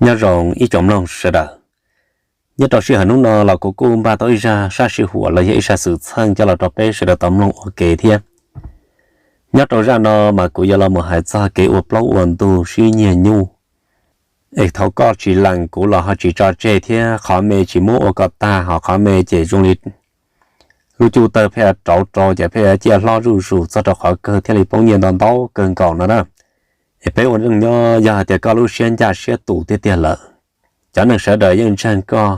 Nyob zoo ib tsoom mloog sawv daws. Nyob rau sij hawm hnub no los kuv kuj npaj tau ib zaj sab sij huam los yog ib zaj xwm txheej coj los rau peb sawv daws tau mloog ua ke thiab. Nyob rau zaj no mas kuv yuav los mus hais txog kev ua plaub ua ntug sib nyiag nyuj, es thaum koj tsis lees kuv los ho tsis tso tseg thiab qhov me tsis muab ua kom tag, ho qhov me ces zoo li lub cuj tawg pheej rauv rau ces pheej ciaj hlob zuj zus txog rau qhov kawg thiaj li poob nyiaj ntau ntau kawg nkaus no na. Es peb ua neej nyob yog hais tias koj lub siab ncaj siab tus tiag tiag lawm, cov neeg sawv daws yeej ntseeg koj.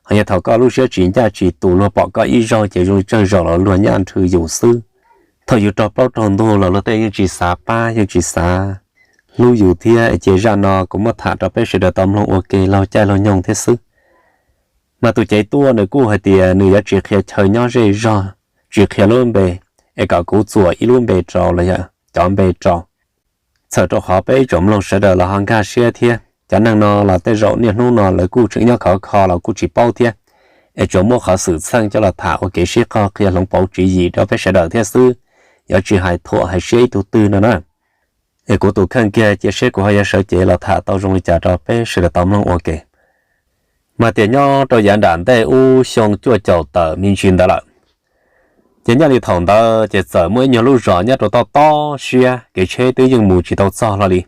Ho yog thaum koj lub siab tsis ncaj tsis tus, luag pom koj ib zaug ces zoo li tsawg zaus los luag nyaj nrhw yus xwb. Thaum yus raug plaub raug ntug los luag tej yeej tsis xav pab yeej tsis xav hlub yus thiab. Cia zaj no kuv muab tham rau peb sawv daws tau mloog ua ke laug caij laug nyoog thiab xwb. Mas tus cev tuaj nws kuj hais tias nws yuav tsis qhia chaw nyob zej zog, tsis qhia lub npe, es kom kuv txuas ib lub npe rau los yog cov npe rau, txhawm rau qhov peb ib tsoom mloog sawv daws los ho nkag siab thiab. Cov neeg no los tej zaum niaj hnub no lawv kuj tseem nyob khov kho los kuj tsis paub thiab. Es tsuas muab qhov xwm txheej coj los tham ua kev sib qog qhia hloov pauv tswv yim rau peb sawv daws thiab xwb, yuav tsis hais thuam hais siab ib tug twg no na. Es kuv tus kheej kiag cia seb kuv ho yuav sawv cev los tham tau zoo li cas rau peb sawv daws tau mloog ua ke. Mas tias nyob rau yav nram ntej ub xyoo cuaj caum tawm me ntsis ntawd lawm, ces nyob li thaum ntawd ces txawm muaj ib nyuag lub zos nyob rau toj toj siab, kev tsheb twb yeej mus tsis tau txog hlo li.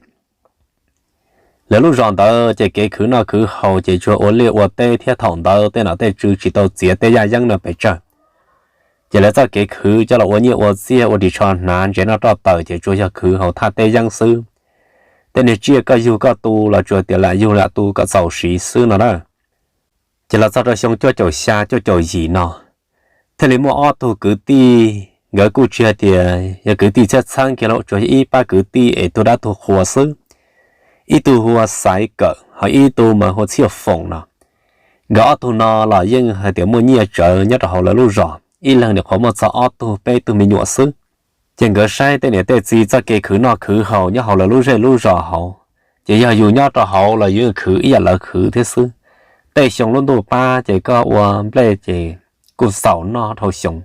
Lawv lub zos ntawd ces kev khwv noj khwv haus ces tsuas ua liaj ua teb thiab, thaum ntawd tej nom tej tswv tsis tau txiav tej yaj yeeb no pes tsawg. Ces lawv txoj kev khwv coj los ua nyiaj ua txiag, ua ris tsho hnav, ntsev noj roj taws ces tsuas yog khwv haus thaj teb yeeb xwb. Tej niag tsiaj koj yug koj tu los tsuas tias lam yug lam tu kom txaus siv xwb no na. Ces los txog rau xyoo cuaj caum xya cuaj caum yim no, thiaj li muaj ob tug kwv tij, nkawd kuj tsis hais tias yog kwv tij txhiab txheeb kiag los tsuas yog ib pab kwv tij es tug dab tug qhua xwb. Ib tug hu ua Xaiv Kawm, ho ib tug mas hu ua Txhiaj Foom no. Nkawd ob tug no los yeej hais tias muaj nyiaj tsawv nyob rau hauv lawv lub zos, ib leeg nim qhuav muaj txog ob tug peb tug me nyuam xwb. Ces nkawd saib tej niam tej txiv txoj kev khwv noj khwv haus nyob hauv lawv lub zej lub zos hauv, ces yog yus nyob rau hauv los yus khwv ib yam lawv khwv thiab xwb. Tej xyoo lub ntuj pab ces koj ua nplej ces kuj txaus noj dhau xyoo.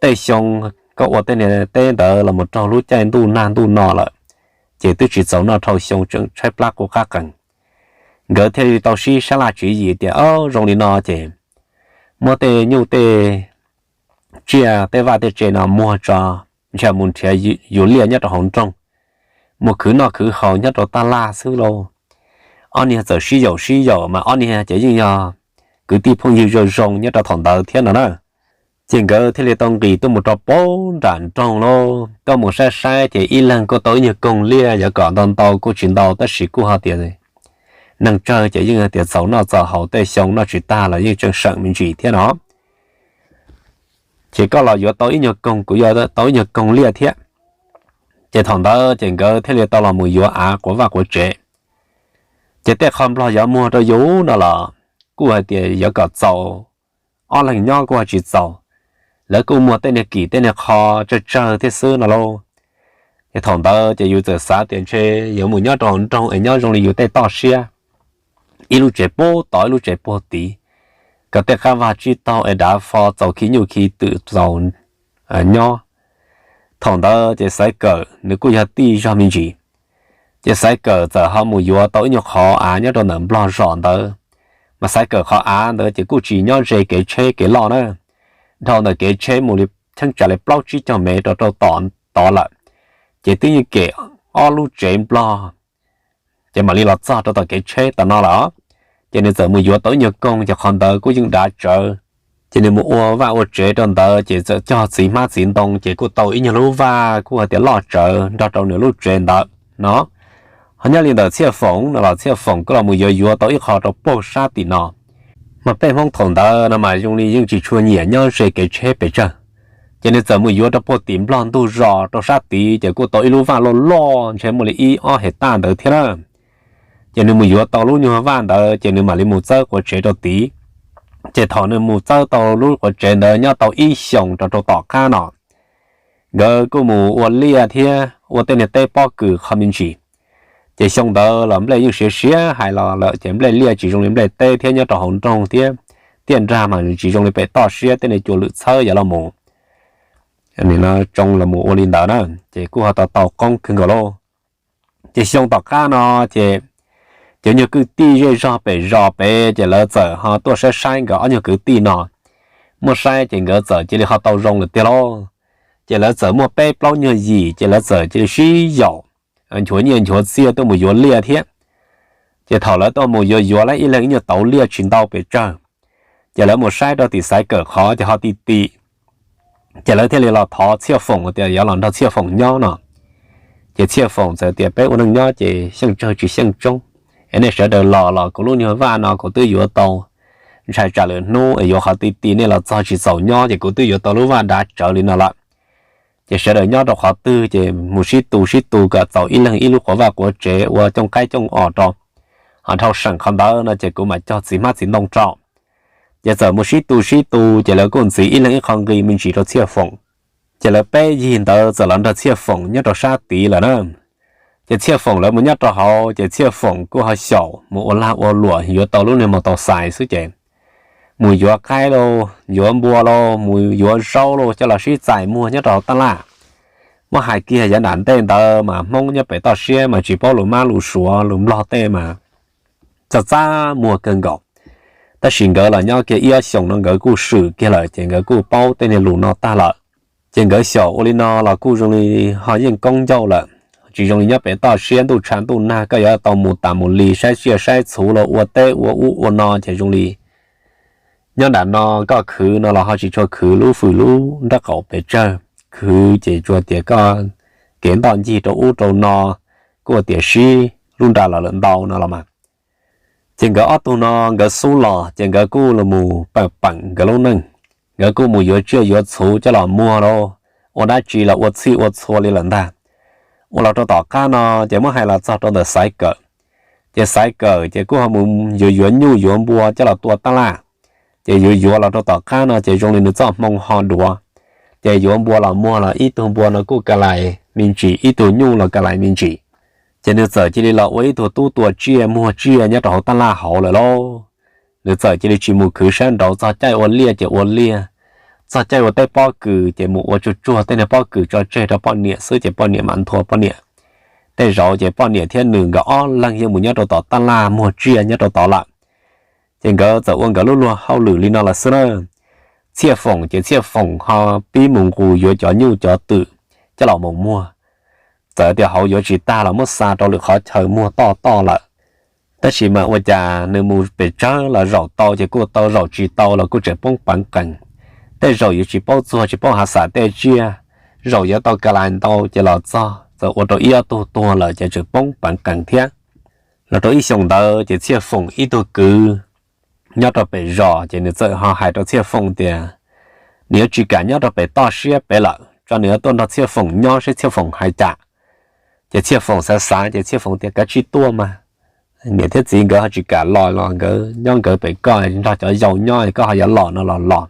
Tej xyoo koj ua tej niag teb ntawd los mus raug lub caij ntuj nag ntuj no lawm, ces twb tsis txaus noj dhau xyoo, tseem tshaib plab quj qab qees. Nkawd thiaj li tau sib sab laj tswv yim tias, Au, zoo li no ces muab tej nyuj tej tsiaj tej vaj tej tsev no muag tso, ntshe mus nrhiav yuav liaj nyob rau hauv nroog, mus khwv noj khwv haus nyob rau taj laj xwb lauj. Ob niag txawm sib yaum sib yaum mas ob niag ces yeej yog kwv tij phooj ywg zoo zoo nyob rau thaum ntawd thiab no na. Ces nkawd thiaj li tau nqis tuaj mus rau pem nram nroog lauj, tuaj mus saib saib ces ib leeg kuj tau ib nyuag koog liaj, yuav kom ntau ntau kuj tsis ntau tab sis kuj ho tias neeg tsawg ces yeej tias txaus noj txaus haus, tej xyoo noj tsis tag los yeej tseem seem me ntsis thiab no. Ces koj los yuav tau ib nyuag koog, kuv yuav tau ib nyuag koog liaj thiab. Ces thaum ntawd ces nkawd thiaj li tau los mus yuav av quav vaj quav tsev. Ces tej qho nplog yuav muag rau yus no los kuj hais tias yuav kom txaus ob leeg nyob kuj ho tsis txaus, lawv kuj muag tej niag kim tej niag qho tsawg tsawg thiab xwb no lauj. Ces thaum ntawd ces yus txawm xav tias ntshe yuav mus nyob rau hauv nroog es nyob zoo li yus tej toj siab, ib lub tsev puag tod ib lub tsev puag tid, kom tej qab vaj tsib taug es dav fo txaus khi nyuj khi twm txaus nyob. Thaum ntawd ces Xaiv Kawm nws kuj yog tij zog me ntsis, ces Xaiv Kawm txawm ho mus yuav tau ib nyuag qhov av nyob rau ntawm nplog zos ntawd. Mas Xaiv Kawm qhov av ntawd ces kuj tsis nyob ze kev tsheb kev loj na, dhau ntawm kev tsheb mus li cheeb tsam li plaub tsib caug mev rau rau tom tod lawm, ces twb yeej kem ob lub tsev nplog, ces mam li los txog rau tom kev tsheb tom no lawm. Ces nws txawm mus yuav tau ib nyuag koog, ces qhov ntawd kuj yeej dav tsawv. Ces nws mus ua vaj ua tsev rau ntawd ces txawm cog txiv hmab txiv ntoo, ces kuj tau ib nyuag lub vaj kuj hais tias loj tsawv nrog rau nws lub tsev ntawd no. Ho nyob li ntawm Txhiaj Foom no los Txhiaj Foom kuj los mus yuav yuav tau ib qho rau puag sab tim no. Mas peb Hmoob thaum ntawd no mas zoo li yeej tsis tshua nyiam nyob ze kev tsheb pes tsawg. Ces nws txawm mus yuav rau puag tim nplog ntug zos rau sab tid, ces kuj tau ib lub vaj loj loj ntshe muaj li ib ob hais taj ntawd thiab na. Ces nws mus yuav tau lub nyuag vaj ntawd ces nws mam li mus txawb quav tsev rau tid. Ces thaum nws mus txawb tau lub quav tsev ntawd nyob tau ib xyoos rau rau tom qab no, nkawd kuj mus ua liaj thiab ua tej niag teb pob kws qho me ntsis. Ces xyoo ntawd los nplej yeej siav siav hais los lawm, ces nplej liaj tsis zoo li nplej teb thiab nyob rau hauv nroog thiab, tiaj nrag mas tsis zoo li pem toj siab tej niag cua lwm txhawb yuav los mus tsoo los mus ua li ntawd na, ces kuj ho tau tau qoob kawg nkaus lauj. Ces xyoo tom qab no ces cov nyuag kwv tij zej zog pem zos pem ces lawv txawm ho tuaj saib saib nkawd ob nyuag kwv tij no. Muab saib ces nkawd txawm cia li ho tau zoo lawm tiag lauj. Ces lawv txawm muaj peb plaub nyuag yim ces lawv txawm cia li sib yaum nchuav nyiaj nchuav txiaj tuaj mus yuav liaj thiab. Ces thaum lawv tuaj mus yuav yuav lawv ib leeg ib nyuag tauv liaj tsis ntau pes tsawg, ces lawv mus saib rau tim Xaiv Kawm qhov ces ho ti ti. Ces lawv thiaj li los thov Txhiaj Foom tias yuav los nrog Txhiaj Foom nyob no. Ces Txhiaj Foom txawm tias peb ua neej nyob ces xyeej tsawg tsis xyeej tsoob, es nej sawv daws los los kuv lub nyuag vaj no kuv twb yuav tau ntshai tsam lwm hnub es yuav qhov ti ti nej los txog tsis txaus nyob ces kuv twb yuav tau lub vaj dav tsawv li no lawm. Ces sawv daws nyob rau qhov twg ces mus sib tu sib tu kom txaus ib leeg ib lub quav vaj quav tsev ua cooj qaib cooj os rau, ho dhau seem qhov ntawd no ces kuv mam cog txiv hmab txiv ntoo rau. Ces txawm mus sib tu sib tu ces lawv kuj ntxiv ib leeg ib qho nqi me ntsis rau Txhiaj Foom. Ces lawv peb yig ntawd txawm los nrog Txhiaj Foom nyob rau sab tid lawm na. Ces Txhiaj Foom lawv mus nyob rau hauv ces Txhiaj Foom kuj ho xyaum mus ua lag ua luam yuav tau lub niag maus taus xais xwb ces mus yuav qaib lauj, yuav npua lauj, mus yuav zaub lauj coj los sib txais muag nyob rau hauv taj laj. Muab hais kiag yav nram ntej ntawd mas Hmoob nyob pem toj siab mas tsis paub lus mab lus suav lus nplog tej mas txaj txaj muag kawg nkaus. Tab sis nkawd los nyob kiag ib ob xyoos no nkawd kuj swm kiag lawm ces nkawd kuj paub tej niag lus no tag lawm. Ces nkawd xyaum ua li no los kuj zoo li ho yeej koob ncauj lawm, tsis zoo li nyob pem toj siab ntuj tshav ntuj nag koj yuav tau mus tas mus li saib tsiaj saib txhu los ua teb ua ub ua no ces zoo li nyob nram no koj khwv no los ho tsis tshua khwv lub fwm lub nraub qaum pes tsawg, khwv ces tsuas tias koj kev ntoj ncig rau ub rau no, kuj tias sib lub nra los lawm ntau no los mas. Ces nkawd ob tug no nkawd xub los ces nkawd kuj los mus peem peem nkawd lub neej. Nkawd kuj mus yuav tsiaj yuav txhu coj los muag los ua dab tsi los ua txhij ua txhua li lawm ntag. Ua los rau tom qab no ces muab hais los txog rau ntawm Xaiv Kawm. Ces Xaiv Kawm ces kuj ho mus yuav yuav nyuj yuav npua coj los tua taj laj. Ces yuav yuav los rau tom qab no ces zoo li nws txoj hmoo ho duav. Ces yuav npua los muag los ib tug npua no kuj ka lais me ntsis, ib tug nyuj los ka lais me ntsis. Ces nws txawm cia li los ua ib tug tub tua tsiaj muag tsiaj nyob rau hauv taj laj hauv lawm lauj. Nws txawm cia li tsis mus khwv sab nraud, txog caij ua liaj ces ua liaj, txog caij ua tej pob kws ces mus ua tsuag tsuag tej niag pob kws tso tseg rau poj niam xwb ces poj niam mam nthua poj niam. Tej zaum ces poj niam thiab nws nkawd ob leeg yeej mus nyob rau tom taj laj muag tsiaj nyob rau tod lawm. Ces nkawd txawm ua nkawd lub luag hauj lwm li no lawm xwb na. Txhiaj Foom ces Txhiaj Foom ho pib mus nqus yuav cov nyuj cov twm coj los mus muag. Txawm tias hauv yuav tsis tag los muab xa rau lwm qhov chaw muag toj toj lawm. Tab sis mas ua cas nws mus pes tsawg los zaum tau ces kuj tau, zaum tsis tau los kuj tseem poob peev qees. Tej zaum yuav tsis paub txuag tsis paub hav xam tej tsiaj, zaum yuav tau ka lais ntau ces los txog txawm ua rau ib ob tug tuag lawm ces tseem poob peev qees thiab. Los rau ib xyoos ntawd ces Txhiaj Foom ib tug kwv nyob rau pem zos ces nws txawm ho hais rau Txhiaj Foom tias nws yuav tsis kam nyob rau pem toj siab pem lawm, tso nws yuav tuaj nrog Txhiaj Foom nyob seb Txhiaj Foom hais cas. Ces Txhiaj Foom xav xav ces Txhiaj Foom tias kav tsij tuaj mas, niam thiab txiv nkawd ho tsis kam los los nkawd nyob nkawd pem, koj nrog cov yau nyob koj ho yuav los no los los,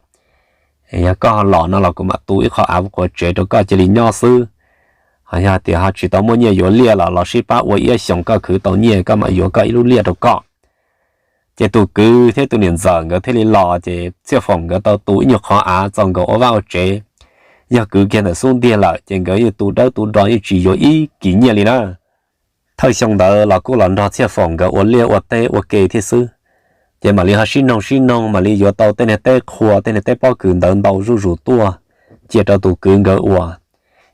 yog koj ho los no los kuv mam tu ib qho av quav tsev rau koj cia li nyob xwb. Ho yog tias ho tsis tau muaj nyiaj yuav liaj los los sib pab ua ib xyoos koj khwv tau nyiaj koj mam yuav koj ib lub liaj rau koj. Ces tus kwv thiab tus niam ntxawm nkawd thiaj li los ces Txhiaj Foom nkawd tau tu ib nyuag qhov av txaus nkaus ua vaj ua tsev. Yog kwv kiag ntawm xub ntiag lawm ces nkawd yeej tu dawb tu do yeej tsis yuav ib kis nyiaj li na. Thawj xyoo ntawd los kuj los nrog Txhiaj Foom nkawd ua liaj ua teb ua ke thiab xwb. Ces mam li ho sib noog sib noog mam li yuav tau tej niag teb qhua tej niag teb pob kws ntawd ntau zuj zus tuaj cia rau tus kwv nkawd ua.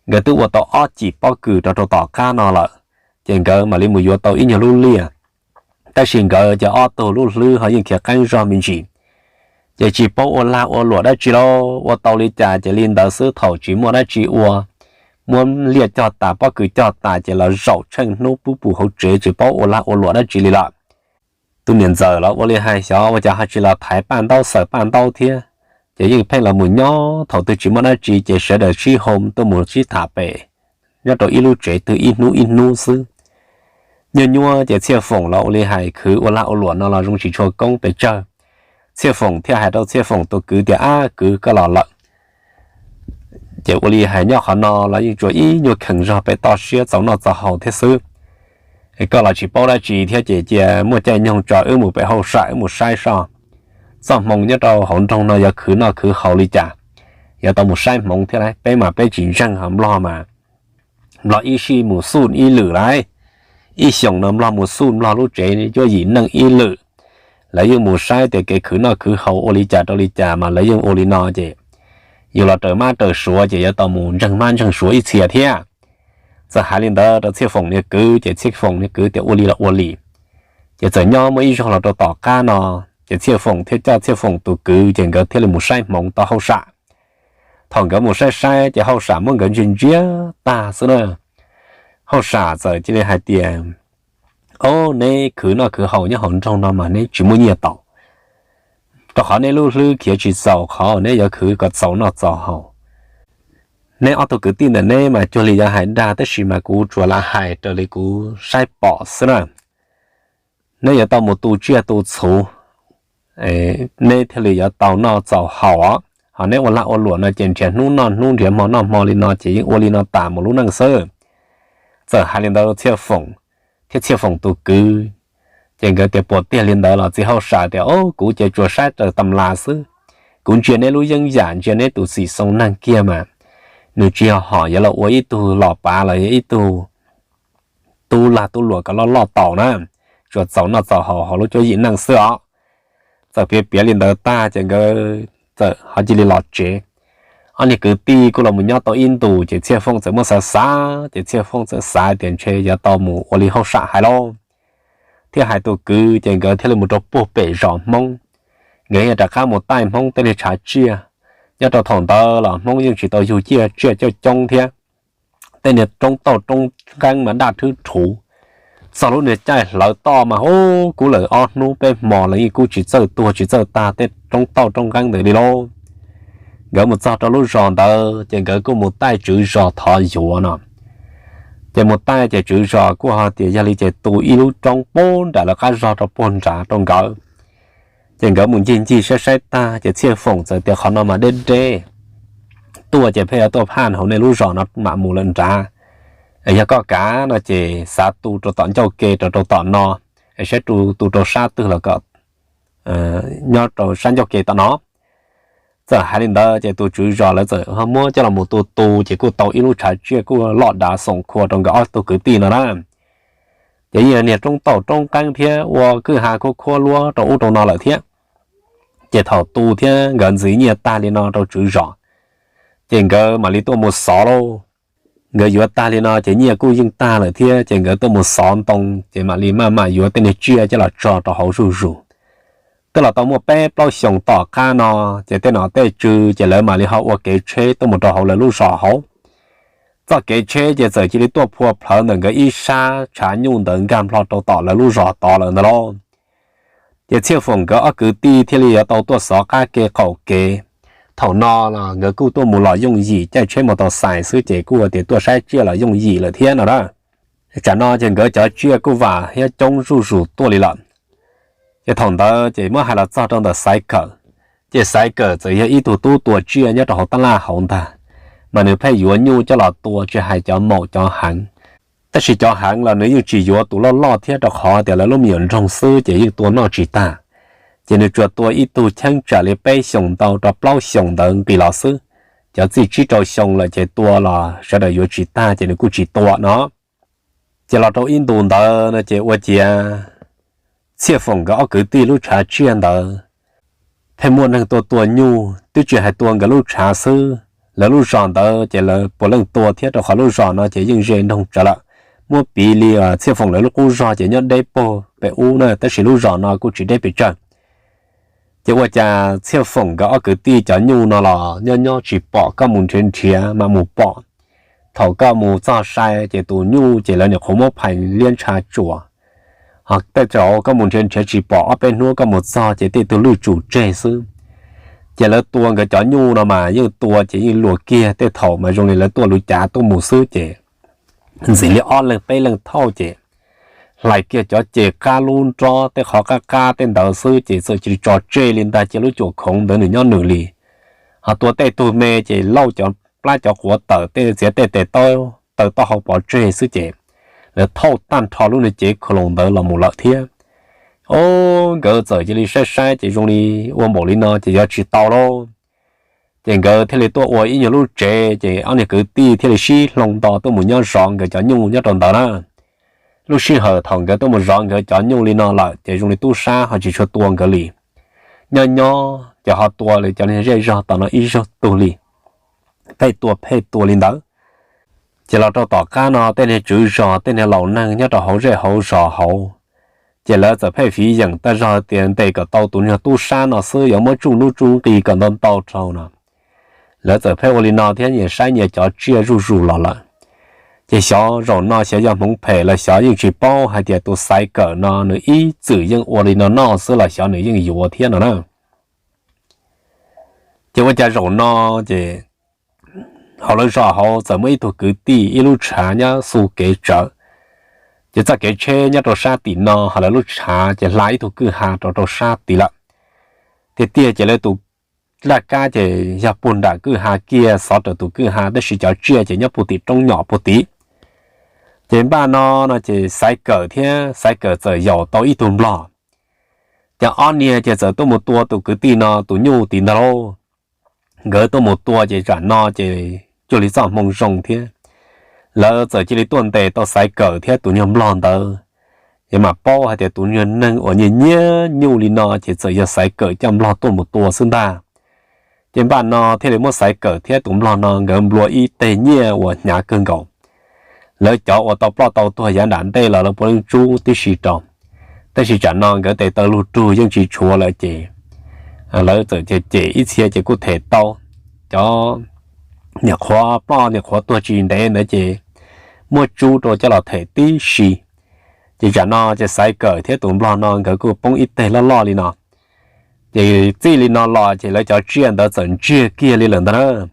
Nkawd twb ua tau ob cim pob kws rau rau tom qab no lawm, ces nkawd mam li mus yuav tau ib nyuag lub liaj. Tab sis nkawd ces ob tug lub hlwb ho yeej khiav qeeb zog me ntsis, ces tsis paub ua lag ua luam dab tsi lauj, ua tau li cas ces li ntawd xwb, thaum tsis muaj dab tsi ua, muab liaj cog tas pob kws cog tas ces los zaum tsheej hnub pub pus hauv tsev tsis paub ua lag ua luam dab tsi li lawm. Tus niam ntxawm los ua li hais xyov ua cas ho tsis los thaiv paj ntaub xaws paj ntaub thiab, ces yeej pheej los mus nyob thaum twg tsis muaj dab tsi ces sawv daws sib hoo tuaj mus sib tham pem nyob rau ib lub tsev twg ib hnub ib hnub xwb. Nyuaj nyuaj ces Txhiaj Foom los ua li hais khwv ua lag ua luam no los zoo tsis tshua koob pes tsawg. Txhiaj Foom thiaj hais rau Txhiaj Foom tus kwv tias ab kwv koj los lawm, ces ua li hais nyob qhov no los yeej tsuas ib nyuag kheev zog pem toj siab txaus noj txaus haus thiab xwb. Koj los tsis paub dab tsi thiab ces cia muaj caij nyoog tso wb mus pem hauj sam wb mus saib soj txoj hmoo nyob rau hauv nroog no yuav khwv noj khwv haus li cas. Yuav tau mus saib hmoov thiab lauj, peb mas peb tsis ntseeg ho nplog mas nplog ib sij mus xuj ib lwm lauj. ib xyoos no nplog mus xuj nplog lub tsev cuab yim neej ib lwm. Lawv yeej mus saib tias kev khwv noj khwv haus ua li cas rau li cas mas lawv yeej ua li no ces yus los raws mab raws suav ces yuav tau mus ntseeg mab ntseeg suav ib txhia thiab. Txawm hais li ntawd rau Txhiaj Foom niag kwv ces Txhiaj Foom niag kwv tias ua li los ua li. Ces txawm nyob muaj ib zaug los rau tom qab no, ces Txhiaj Foom thiaj coj Txhiaj Foom tus kwv ces nkawd thiaj li mus saib hmoov tau hauj sam. Thaum nkawd mus saib saib ces hauj sam muab nkawd ntsia ntsia tag xwb na. Hauj sam txawm cia li hais tias, Ob, neb khwv noj khwv haus nyob hauv nroog no mas neb tsis muaj nyiaj tau, rau qhov neb lub hlwb khiav tsis txaus qhov neb yuav khwv kom txaus noj txaus haus. Neb ob tug kwv tij ntawm neb mas cuag li yog hais dag tab sis mas kuv tsuas lam hais raws li kuv saib pom xwb na. Neb yuav tau mus tu tsiaj tu txhuv, neb thiaj li yuav tau noj txaus haus. Ho neb ua lag ua luam no ces nrhiav hnub noj hnub nrhiav hmo noj hmo li no ces yeej ua li no tas mus lub neej xwb. Txawm hais li ntawd Txhiaj Foom thiab Txhiaj Foom tus kwv, ces nkawd tias puas tiag li ntawd los txiv hauj sam tias, Ob, kuv ces tsuas saib raws tam las xwb. Kuv ntsia neb lub yeeb yam ntsia neb tus txim xoo neeg kiag mas nws tsis yog hom yuav los ua ib tug los pav los yog ib tug tub lag tub luam kom loj loj tau na, tsuas txaus noj txaus haus hauv lub cuab yim neej xwb os. Txawm piav piav li ntawd tag ces nkawd txawm ho cia li los tsev. Ob niag kwv tij kuj los mus nyob tau ib ntus ces Txhiaj Foom txawm muab xav xav ces Txhiaj Foom txawm xav tias ntshe yuav tau mus ua li hauj sam hais lauj, thiaj hais tus kwv ces nkawd thiaj li mus rau puag pem zos Hmoob. Nkawd thiaj rov qab mus taij Hmoob tej niag tshav tsiaj. Nyob rau thaum ntawd los Hmoob yeej tsis tau yug ciaj tsiaj coob coob thiab. Tej niag roob tauj roob nqeeb mas daj rhwb rhuv. Txog lub niag caij hlawv toj mas hu, kub lawm ob hnub peb hmo los yeej kub tsis txawj tuag tsis txawj tag tej roob tauj roob nqeeb ntawd li lauj. Nkawd mus txog rau lub zos ntawd ces nkawd kuj mus taij tswv zos thov yuav no. Ces mus taij ces tswv zos kuj ho tias yog li ces tu ib lub roob puag nram lawv qab zog rau puag nrad rau nkawd. Ces nkawd mus ncig ncig saib saib tag ces Txhiaj Foom txawm tias qhov no mas deb deb, tuaj ces pheej yuav tuaj phaj hauv nej lub zos no mam mus lawm nrad. Yog koj kav no ces xav tu rau tom ncauj ke rau rau tom no, es saib tu rau sab twg los kom nyob rau sab ncauj ke tom no. Txawm hais li ntawd ces tus tswv zos lawv txawm ho muab coj los mus tu tu ces kuj tau ib lub tshav tsiaj kuj loj dav xoom khua rau nkawd ob tug kwv tij no na. Ces yeej yog niag roob tauj roob nqeeb thiab ua kwj ha khuab khuab luab rau ub rau no lawm thiab. Ces thaum tu thiab nkawd ntxiv nyiaj tag li no rau tswv zos, ces nkawd mam li tuaj mus xov lauj. Nkawd yuav tag li no ces nyiaj kuj yeej tag lawm thiab ces nkawd tuaj mus xov ntoo ces mam li maj mam yuav tej niag tsiaj coj los tso rau hauv zuj zus. Twb los tau muaj peb plaub xyoos tom qab no, ces tej nom tej tswv ces lawv mam li ho ua kev tsheb tuaj mus rau hauv lawv lub zos hauv. Txoj kev tsheb ces txawm cia li tuaj phua plhawv ntawm nkawd ib sab tshav nyuj ntawd nkag nplo rau tom lawv lub zos tod lawm ntag lauj. Ces Txhiaj Foom nkawd ob kwv tij thiaj li yuav tau tuaj xov qab ke qaum kev. Thaum no los nkawd kuj tuaj mus los yooj yim, caij tsheb mos taus xais xwb ces kuj tias tuaj saib tsiaj los yooj yim lawm thiab no na. Tsam no ces nkawd cov tsiaj kuj vam thiab coob zuj zus tuaj li lawm. Ces thaum ntawd ces muab hais los txog rau ntawm Xaiv Kawm, ces Xaiv Kawm txawm yog ib tug tub tua tsiaj nyob rau hauv tab laj hauv ntag, mas nws pheej yuav nyuj coj los tua tsis hais cov maum cov heev. Tab sis cov heev los nws yeej tsis yuav tus loj loj thiab rau qhov tias lawv lub me nyuam nroog xwb ces yeej tua noj tsis tag. Ces nws tsuas tua ib tug cheeb tsam li peb xyoos ntau rau plaub xyoos ntawd nqis los xwb. Cov txij tsib rau xyoo lawm ces tua los sawv daws yuav tsis tag ces nws kuj tsis tua no. Ces los rau ib ntus ntawd no ces ua ciav Txhiaj Foom nkawd ob kwv tij lub tshav tsiaj ntawd pheej muaj neeg tuaj tua nyuj, twb tsis hais tua nkawd lub tshav xwb, lawv lub zos ntawd ces lawv puav leej tua thiab rau qhov lub zos no ces yeej ze nroog tsawv lawm. Muab piv li Txhiaj Foom lawv lub qub zog ces nyob deb puag pem ub na, tab sis lub zos no kuj tsis deb pes tsawg. Ces ua cas Txhiaj Foom nkawd ob kwv tij cov nyuj no los nyob nyob tsis pom, koj mus nrhiav nrhiav mam mus pom. Thaum koj mus txog sai ces tus nyuj ces lawv nyuam qhuav muab phais liab ntsha tsuas. Ho tej zaum koj mus nrhiav nrhiav tsis pom, ob peb hnub koj mus txog ces tej tug lwj tsum tseg xwb. Ces lawv tua nkawd cov nyuj no mas yeej tua ces yeej luag kiag, tej thaum mas zoo li lawv tuaj luv cav tuaj mus xwb ces ntxim li ob leeg peb leeg thauj ces hlais kiag cov ces qab lub nrob tej qhov qab qab tej ntawd xwb ces txawm cia li tso tseg li ntag, cia lub cuam khoov ntawd nws nyob nws li. Ho tua tej tug me ces lauj cov plab cov quav tawm tej txiav tej tes taw taw taub hau pov tseg xwb ces lawv thauj tag nrho lub niag cev khu loos ntawd los mus lawm thiab. Ob, nkawd txawm cia li saib saib ces zoo li ua npaum li no ces yuav tsis tau lauj. Ces nkawd thiaj li tuaj ua ib nyuag lub tsev ces ob niag kwv tij thiaj li sib hloov nto tuaj mus nyob zov nkawd cov nyuj nyob rau ntawd na. lub sij hawm thaum nkawd tuaj mus zov nkawd cov nyuj li no lawm ces zoo li tub sab ho tsis tshua tua nkawd li. Nyob nyob ces ho tua li cov niag zej zog tom no ib zaug tug li, pheej tua pheej tua li ntawd. Ces los rau tom qab no tej niag tswv zos tej niag laus neeg nyob rau hauv zej hauv zos hauv, ces lawv txawm pheej fiv yeem tag zog tias ntes kom tau tus niag tub sab no xwb, yuav muab tsuj nub tsuj nqi kom ntau ntau rau no. Lawv txawm pheej ua li no thiab nyias saib nyias cov tsiaj zuj zus los lawm. Ces xyov zaum no xyov yog hmoov phem los xyov yeej tsis paub hais tias tus Xaiv Kawm no nws ib txwm yeej ua li no noj xwb los xyov nws yeej yuav thiab no na. Ces ua cas zaum no ces hauv lawv zos hauv txawm muaj ib tug kwv tij ib lub tshav nyob xu kev tsawv, ces txoj kev tsheb nyob rau sab tim no ho lawv lub tshav ces hla ib tug kwj ha rau rau sab tid lawm. Tiag tiag ces lawv tus laj kab ces yog puag nram kwj ha kiag xov raws tus kwj ha tab sis cov tsiaj ces nyob puag tim roob nyom puag tid. Ces npaj no no ces Xaiv Kawm thiab Xaiv Kawm txawm yaum tau ib tug nplog. Ces ob niag ces txawm tuaj mus tua tus kwv tij no tus nyuj tid ntag lauj. Nkawd tuaj mus tua ces tsam no ces cuag li txoj hmoo zoo thiab, lawv txawm cia li tuaj ntes tau Xaiv Kawm thiab tus nyuag nplog ntawd. Ces mam paub hais tias tus nyuag neeg uas nyiag nyiag nyuj li no ces txawm yog Xaiv Kawm coj nplog tuaj mus tua xwb ntag. Ces npaj no thiaj li muab Xaiv Kawm thiab tus nplog no nkawd nplua ib teg nyiaj uas hnyav kawg nkaus. Lawv cov uas tau ploj tau tuag yav nram ntej los lawv puav leej tsub tib si rau, tab sis tsam no nkawd tes taw lug rug yeej tsis tshuav lawm ces lawv txawm cem cem ib txhia ces kuj them tau. Cov niam qhuav ploj niam qhuav tuag tsis ntev ntawd ces muab tsub rau coj los them tib si. Ces tsam no ces Xaiv Kawm thiab tus nplog no nkawd kuj poob ib teg loj loj li no. Ces txij li no los ces lawv cov tsiaj ntawd txawm ntsiag kiag li lawm ntag na.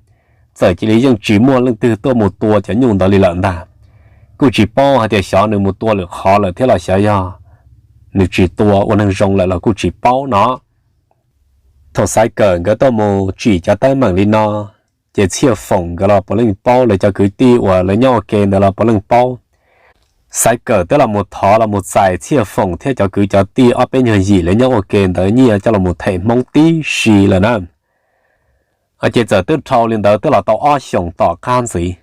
Txawm cia li yeej tsis muaj leej twg tuaj mus tua cov nyuj ntawd li lawm ntag. Kuj tsis paub hais tias xyov nws mus tua lwm qhov lawm thiab los xyov yog nws tsis tua ua neeg zoo lawm los kuj tsis paub no. Thaum Xaiv Kawm nkawd tuaj mus tsim cov teeb meem li no, ces Txhiaj Foom nkawd los puav leej paub, lawv cov kwv tij uas lawv nyob ua ke ntawd los puav leej paub. Xaiv Kawm twb los mus thov los mus txais Txhiaj Foom thiab cov kwv cov tij ob peb nyuag yim lawv nyob ua ke ntawd nyiaj coj los them Hmoob tib si lawm na. Ces txawm twb dhau li ntawd twb los tau ob xyoos tom qab ntxiv,